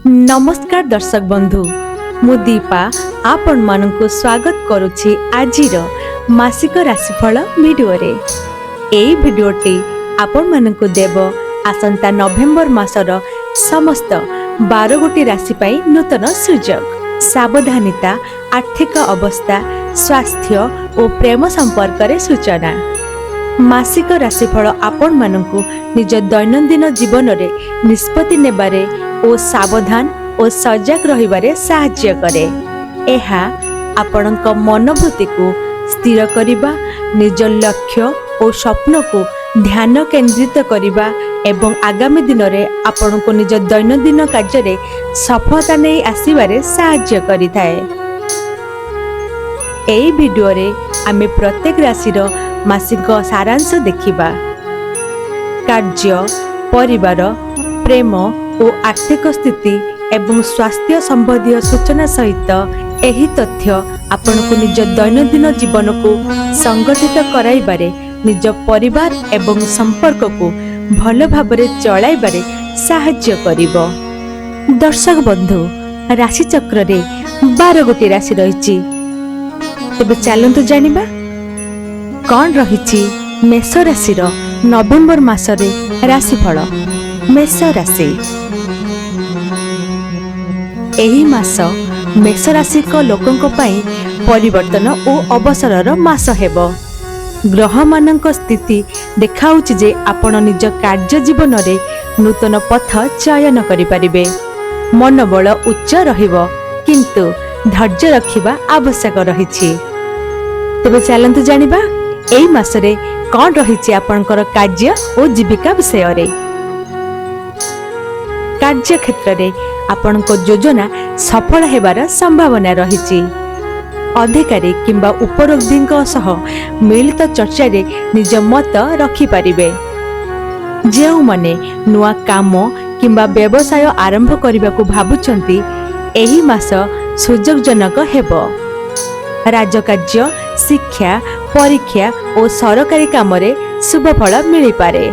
ନମସ୍କାର ଦର୍ଶକ ବନ୍ଧୁ, ମୁଁ ଦୀପା ଆପଣମାନଙ୍କୁ ସ୍ୱାଗତ କରୁଛି ଆଜିର ମାସିକ ରାଶିଫଳ ଭିଡ଼ିଓରେ। ଏଇ ଭିଡ଼ିଓଟି ଆପଣମାନଙ୍କୁ ଦେବ ଆସନ୍ତା ନଭେମ୍ବର ମାସର ସମସ୍ତ 12 ଗୋଟି ରାଶି ପାଇଁ ନୂତନ ସୁଯୋଗ, ସାବଧାନତା, ଆର୍ଥିକ ଅବସ୍ଥା, ସ୍ୱାସ୍ଥ୍ୟ ଓ ପ୍ରେମ ସମ୍ପର୍କରେ ସୂଚନା। ମାସିକ ରାଶିଫଳ ଆପଣମାନଙ୍କୁ ନିଜ ଦୈନନ୍ଦିନ ଜୀବନରେ ନିଷ୍ପତ୍ତି ନେବାରେ ଓ ସାବଧାନ ଓ ସଜାଗ ରହିବାରେ ସାହାଯ୍ୟ କରେ। ଏହା ଆପଣଙ୍କ ମନୋବୃତ୍ତିକୁ ସ୍ଥିର କରିବା, ନିଜ ଲକ୍ଷ୍ୟ ଓ ସ୍ୱପ୍ନକୁ ଧ୍ୟାନ କେନ୍ଦ୍ରିତ କରିବା ଏବଂ ଆଗାମୀ ଦିନରେ ଆପଣଙ୍କୁ ନିଜ ଦୈନନ୍ଦିନ କାର୍ଯ୍ୟରେ ସଫଳତା ନେଇ ଆସିବାରେ ସାହାଯ୍ୟ କରିଥାଏ। ଏହି ଭିଡ଼ିଓରେ ଆମେ ପ୍ରତ୍ୟେକ ରାଶିର ମାସିକ ସାରାଂଶ ଦେଖିବା। କାର୍ଯ୍ୟ, ପରିବାର, ପ୍ରେମ ଓ ଆର୍ଥିକ ସ୍ଥିତି ଏବଂ ସ୍ୱାସ୍ଥ୍ୟ ସମ୍ବନ୍ଧୀୟ ସୂଚନା ସହିତ ଏହି ତଥ୍ୟ ଆପଣଙ୍କୁ ନିଜ ଦୈନନ୍ଦିନ ଜୀବନକୁ ସଂଗଠିତ କରାଇବାରେ, ନିଜ ପରିବାର ଏବଂ ସମ୍ପର୍କକୁ ଭଲ ଭାବରେ ଚଳାଇବାରେ ସାହାଯ୍ୟ କରିବ। ଦର୍ଶକ ବନ୍ଧୁ, ରାଶିଚକ୍ରରେ 12 ଗୋଟି ରାଶି ରହିଛି। ତେବେ ଚାଲନ୍ତୁ ଜାଣିବା କ'ଣ ରହିଛି ମେଷ ରାଶିର ନଭେମ୍ବର ମାସରେ ରାଶିଫଳ। ମେଷ ରାଶି, ଏହି ମାସ ମେଷ ରାଶିକ ଲୋକଙ୍କ ପାଇଁ ପରିବର୍ତ୍ତନ ଓ ଅବସରର ମାସ ହେବ। ଗ୍ରହମାନଙ୍କ ସ୍ଥିତି ଦେଖାଉଛି ଯେ ଆପଣ ନିଜ କାର୍ଯ୍ୟ ଜୀବନରେ ନୂତନ ପଥ ଚୟନ କରିପାରିବେ। ମନୋବଳ ଉଚ୍ଚ ରହିବ, କିନ୍ତୁ ଧୈର୍ଯ୍ୟ ରଖିବା ଆବଶ୍ୟକ ରହିଛି। ତେବେ ଚାଲନ୍ତୁ ଜାଣିବା ଏଇ ମାସରେ କ'ଣ ରହିଛି ଆପଣଙ୍କର କାର୍ଯ୍ୟ ଓ ଜୀବିକା ବିଷୟରେ। କାର୍ଯ୍ୟକ୍ଷେତ୍ରରେ ଆପଣଙ୍କ ଯୋଜନା ସଫଳ ହେବାର ସମ୍ଭାବନା ରହିଛି। ଅଧିକାରୀ କିମ୍ବା ଉପରୋକ୍ତିଙ୍କ ସହ ମିଳିତ ଚର୍ଚ୍ଚାରେ ନିଜ ମତ ରଖିପାରିବେ। ଯେଉଁମାନେ ନୂଆ କାମ କିମ୍ବା ବ୍ୟବସାୟ ଆରମ୍ଭ କରିବାକୁ ଭାବୁଛନ୍ତି, ଏହି ମାସ ସୁଯୋଗଜନକ ହେବ। ରାଜକାର୍ଯ୍ୟ, ଶିକ୍ଷା, ପରୀକ୍ଷା ଓ ସରକାରୀ କାମରେ ଶୁଭଫଳ ମିଳିପାରେ।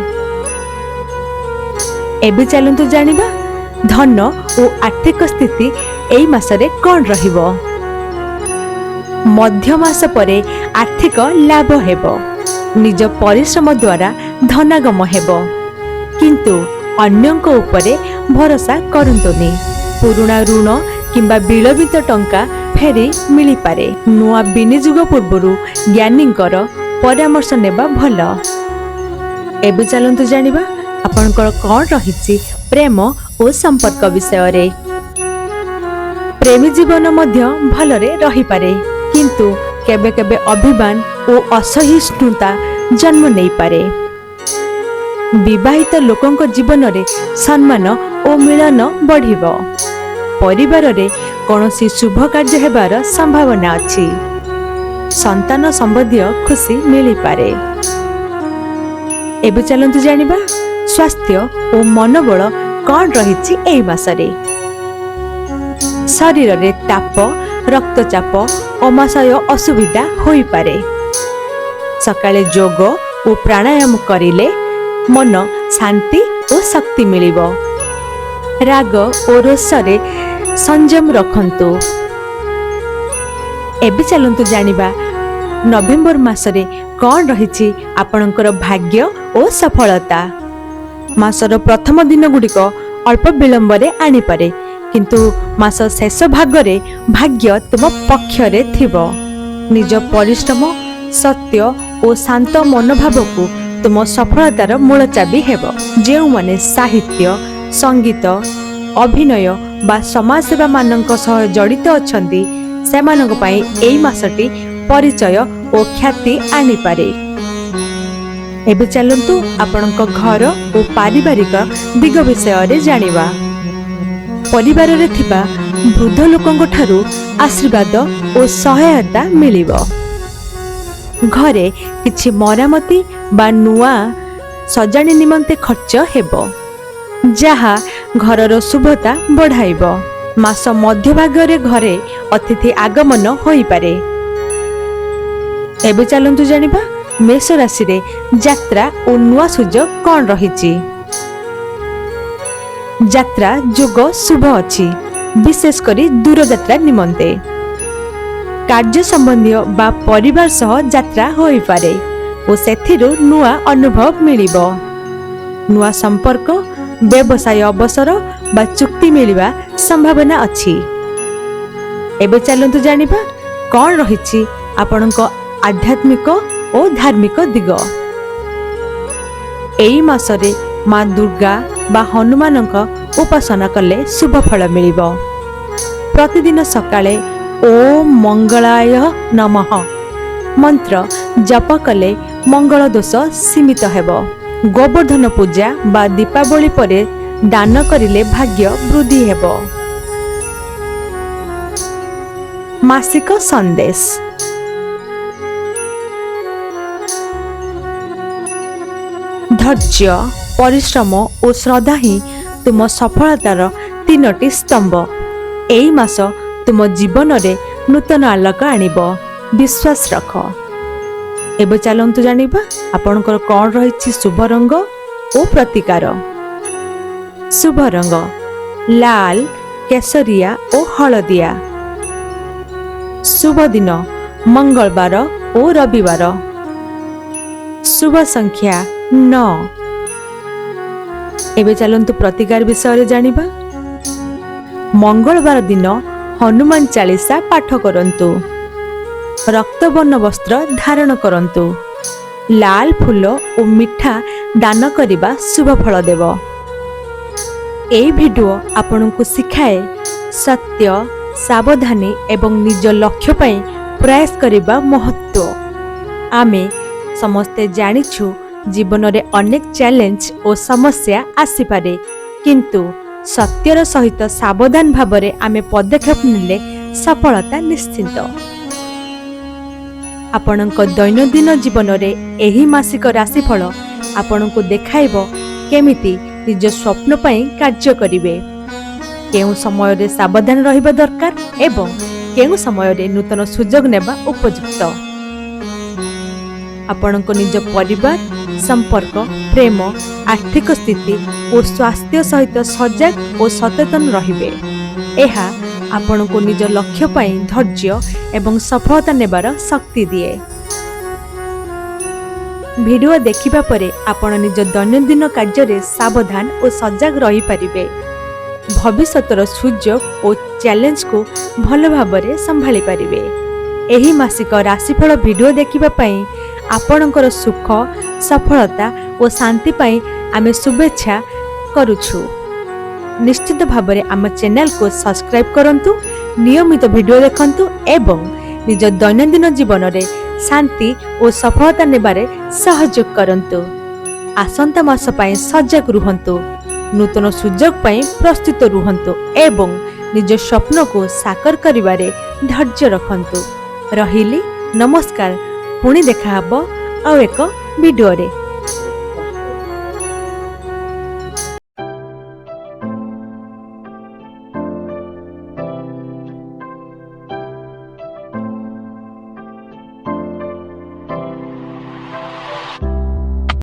ଏବେ ଚାଲନ୍ତୁ ଜାଣିବା ଧନ ଓ ଆର୍ଥିକ ସ୍ଥିତି ଏଇ ମାସରେ କ'ଣ ରହିବ। ମଧ୍ୟ ମାସ ପରେ ଆର୍ଥିକ ଲାଭ ହେବ। ନିଜ ପରିଶ୍ରମ ଦ୍ୱାରା ଧନାଗମ ହେବ, କିନ୍ତୁ ଅନ୍ୟଙ୍କ ଉପରେ ଭରସା କରନ୍ତୁନି। ପୁରୁଣା ଋଣ କିମ୍ବା ବିଳମ୍ବିତ ଟଙ୍କା ଫେରି ମିଳିପାରେ। ନୂଆ ବିନିଯୋଗ ପୂର୍ବରୁ ଜ୍ଞାନୀଙ୍କର ପରାମର୍ଶ ନେବା ଭଲ। ଏବେ ଚାଲନ୍ତୁ ଜାଣିବା ଆପଣଙ୍କର କ'ଣ ରହିଛି ପ୍ରେମ ଓ ସମ୍ପର୍କ ବିଷୟରେ। ପ୍ରେମୀ ଜୀବନ ମଧ୍ୟ ଭଲରେ ରହିପାରେ, କିନ୍ତୁ କେବେ କେବେ ଅଭିମାନ ଓ ଅସହିଷ୍ଣୁତା ଜନ୍ମ ନେଇପାରେ। ବିବାହିତ ଲୋକଙ୍କ ଜୀବନରେ ସମ୍ମାନ ଓ ମିଳନ ବଢ଼ିବ। ପରିବାରରେ କୌଣସି ଶୁଭ କାର୍ଯ୍ୟ ହେବାର ସମ୍ଭାବନା ଅଛି। ସନ୍ତାନ ସମ୍ବନ୍ଧୀୟ ଖୁସି ମିଳିପାରେ। ଏବେ ଚାଲନ୍ତୁ ଜାଣିବା ସ୍ୱାସ୍ଥ୍ୟ ଓ ମନୋବଳ କ'ଣ ରହିଛି ଏହି ମାସରେ। ଶରୀରରେ ତାପ, ରକ୍ତଚାପ, ଅମାଶୟ ଅସୁବିଧା ହୋଇପାରେ। ସକାଳେ ଯୋଗ ଓ ପ୍ରାଣାୟାମ କରିଲେ ମନ ଶାନ୍ତି ଓ ଶକ୍ତି ମିଳିବ। ରାଗ ଓ ରୋଷରେ ସଂଯମ ରଖନ୍ତୁ। ଏବେ ଚାଲନ୍ତୁ ଜାଣିବା ନଭେମ୍ବର ମାସରେ କ'ଣ ରହିଛି ଆପଣଙ୍କର ଭାଗ୍ୟ ଓ ସଫଳତା। ମାସର ପ୍ରଥମ ଦିନଗୁଡ଼ିକ ଅଳ୍ପ ବିଳମ୍ବରେ ଆଣିପାରେ, କିନ୍ତୁ ମାସ ଶେଷ ଭାଗରେ ଭାଗ୍ୟ ତୁମ ପକ୍ଷରେ ଥିବ। ନିଜ ପରିଶ୍ରମ, ସତ୍ୟ ଓ ଶାନ୍ତ ମନୋଭାବକୁ ତୁମ ସଫଳତାର ମୂଳ ଚାବି ହେବ। ଯେଉଁମାନେ ସାହିତ୍ୟ, ସଙ୍ଗୀତ, ଅଭିନୟ ବା ସମାଜସେବାମାନଙ୍କ ସହ ଜଡ଼ିତ ଅଛନ୍ତି, ସେମାନଙ୍କ ପାଇଁ ଏଇ ମାସଟି ପରିଚୟ ଓ ଖ୍ୟାତି ଆଣିପାରେ। ଏବେ ଚାଲନ୍ତୁ ଆପଣଙ୍କ ଘର ଓ ପାରିବାରିକ ଦିଗ ବିଷୟରେ ଜାଣିବା। ପରିବାରରେ ଥିବା ବୃଦ୍ଧ ଲୋକଙ୍କ ଠାରୁ ଆଶୀର୍ବାଦ ଓ ସହାୟତା ମିଳିବ। ଘରେ କିଛି ମରାମତି ବା ନୂଆ ସଜାଣି ନିମନ୍ତେ ଖର୍ଚ୍ଚ ହେବ, ଯାହା ଘରର ଶୁଭତା ବଢ଼ାଇବ। ମାସ ମଧ୍ୟଭାଗରେ ଘରେ ଅତିଥି ଆଗମନ ହୋଇପାରେ। ଏବେ ଚାଲନ୍ତୁ ଜାଣିବା ମେଷ ରାଶିରେ ଯାତ୍ରା ଓ ନୂଆ ସୁଯୋଗ କ'ଣ ରହିଛି। ଯାତ୍ରା ଯୋଗ ଶୁଭ ଅଛି, ବିଶେଷ କରି ଦୂରଯାତ୍ରା ନିମନ୍ତେ। କାର୍ଯ୍ୟ ସମ୍ବନ୍ଧୀୟ ବା ପରିବାର ସହ ଯାତ୍ରା ହୋଇପାରେ ଓ ସେଥିରୁ ନୂଆ ଅନୁଭବ ମିଳିବ। ନୂଆ ସମ୍ପର୍କ, ବ୍ୟବସାୟ ଅବସର ବା ଚୁକ୍ତି ମିଳିବା ସମ୍ଭାବନା ଅଛି। ଏବେ ଚାଲନ୍ତୁ ଜାଣିବା କ'ଣ ରହିଛି ଆପଣଙ୍କ ଆଧ୍ୟାତ୍ମିକ ଓ ଧାର୍ମିକ ଦିଗ। ଏଇ ମାସରେ ମା ଦୁର୍ଗା ବା ହନୁମାନଙ୍କ ଉପାସନା କଲେ ଶୁଭ ଫଳ ମିଳିବ। ପ୍ରତିଦିନ ସକାଳେ ଓମ୍ ମଙ୍ଗଳାୟ ନମଃ ମନ୍ତ୍ର ଜପ କଲେ ମଙ୍ଗଳ ଦୋଷ ସୀମିତ ହେବ। ଗୋବର୍ଦ୍ଧନ ପୂଜା ବା ଦୀପାବଳି ପରେ ଦାନ କରିଲେ ଭାଗ୍ୟ ବୃଦ୍ଧି ହେବ। ମାସିକ ସନ୍ଦେଶ। ଧୈର୍ଯ୍ୟ, ପରିଶ୍ରମ ଓ ଶ୍ରଦ୍ଧା ହିଁ ତୁମ ସଫଳତାର ତିନୋଟି ସ୍ତମ୍ଭ। ଏଇ ମାସ ତୁମ ଜୀବନରେ ନୂତନ ଆଲୋକ ଆଣିବ, ବିଶ୍ୱାସ ରଖ। ଏବେ ଚାଲନ୍ତୁ ଜାଣିବା ଆପଣଙ୍କର କ'ଣ ରହିଛି ଶୁଭ ରଙ୍ଗ ଓ ପ୍ରତିକାର। ଶୁଭ ରଙ୍ଗ ଲାଲ, କେଶରିଆ ଓ ହଳଦିଆ। ଶୁଭ ଦିନ ମଙ୍ଗଳବାର ଓ ରବିବାର। ଶୁଭ ସଂଖ୍ୟା 9। ଏବେ ଚାଲନ୍ତୁ ପ୍ରତିକାର ବିଷୟରେ ଜାଣିବା। ମଙ୍ଗଳବାର ଦିନ ହନୁମାନ ଚାଳିଶା ପାଠ କରନ୍ତୁ। ରକ୍ତବର୍ଣ୍ଣ ବସ୍ତ୍ର ଧାରଣ କରନ୍ତୁ। ଲାଲ ଫୁଲ ଓ ମିଠା ଦାନ କରିବା ଶୁଭ ଫଳ ଦେବ। ଏହି ଭିଡ଼ିଓ ଆପଣଙ୍କୁ ଶିଖାଏ ସତ୍ୟ, ସାବଧାନୀ ଏବଂ ନିଜ ଲକ୍ଷ୍ୟ ପାଇଁ ପ୍ରୟାସ କରିବା ମହତ୍ତ୍ୱ। ଆମେ ସମସ୍ତେ ଜାଣିଛୁ ଜୀବନରେ ଅନେକ ଚ୍ୟାଲେଞ୍ଜ ଓ ସମସ୍ୟା ଆସିପାରେ, କିନ୍ତୁ ସତ୍ୟର ସହିତ ସାବଧାନ ଭାବରେ ଆମେ ପଦକ୍ଷେପ ନେଲେ ସଫଳତା ନିଶ୍ଚିତ। ଆପଣଙ୍କ ଦୈନନ୍ଦିନ ଜୀବନରେ ଏହି ମାସିକ ରାଶିଫଳ ଆପଣଙ୍କୁ ଦେଖାଇବ କେମିତି ନିଜ ସ୍ୱପ୍ନ ପାଇଁ କାର୍ଯ୍ୟ କରିବେ, କେଉଁ ସମୟରେ ସାବଧାନ ରହିବା ଦରକାର ଏବଂ କେଉଁ ସମୟରେ ନୂତନ ସୁଯୋଗ ନେବା ଉପଯୁକ୍ତ। ଆପଣଙ୍କ ନିଜ ପରିବାର, ସମ୍ପର୍କ, ପ୍ରେମ, ଆର୍ଥିକ ସ୍ଥିତି ଓ ସ୍ୱାସ୍ଥ୍ୟ ସହିତ ସଜାଗ ଓ ସଚେତନ ରହିବେ। ଏହା ଆପଣଙ୍କୁ ନିଜ ଲକ୍ଷ୍ୟ ପାଇଁ ଧୈର୍ଯ୍ୟ ଏବଂ ସଫଳତା ନେବାର ଶକ୍ତି ଦିଏ। ଭିଡ଼ିଓ ଦେଖିବା ପରେ ଆପଣ ନିଜ ଦୈନନ୍ଦିନ କାର୍ଯ୍ୟରେ ସାବଧାନ ଓ ସଜାଗ ରହିପାରିବେ। ଭବିଷ୍ୟତର ସୁଯୋଗ ଓ ଚ୍ୟାଲେଞ୍ଜକୁ ଭଲ ଭାବରେ ସମ୍ଭାଳି ପାରିବେ। ଏହି ମାସିକ ରାଶିଫଳ ଭିଡ଼ିଓ ଦେଖିବା ପାଇଁ ଆପଣଙ୍କର ସୁଖ, ସଫଳତା ଓ ଶାନ୍ତି ପାଇଁ ଆମେ ଶୁଭେଚ୍ଛା କରୁଛୁ। ନିଶ୍ଚିତ ଭାବରେ ଆମ ଚ୍ୟାନେଲକୁ ସବସ୍କ୍ରାଇବ୍ କରନ୍ତୁ, ନିୟମିତ ଭିଡ଼ିଓ ଦେଖନ୍ତୁ ଏବଂ ନିଜ ଦୈନନ୍ଦିନ ଜୀବନରେ ଶାନ୍ତି ଓ ସଫଳତା ନେବାରେ ସହଯୋଗ କରନ୍ତୁ। ଆସନ୍ତା ମାସ ପାଇଁ ସଜାଗ ରୁହନ୍ତୁ, ନୂତନ ସୁଯୋଗ ପାଇଁ ପ୍ରସ୍ତୁତ ରୁହନ୍ତୁ ଏବଂ ନିଜ ସ୍ୱପ୍ନକୁ ସାକାର କରିବାରେ ଧୈର୍ଯ୍ୟ ରଖନ୍ତୁ। ରହିଲି, ନମସ୍କାର। ପୁଣି ଦେଖାହବ ଆଉ ଏକ ଭିଡ଼ିଓରେ।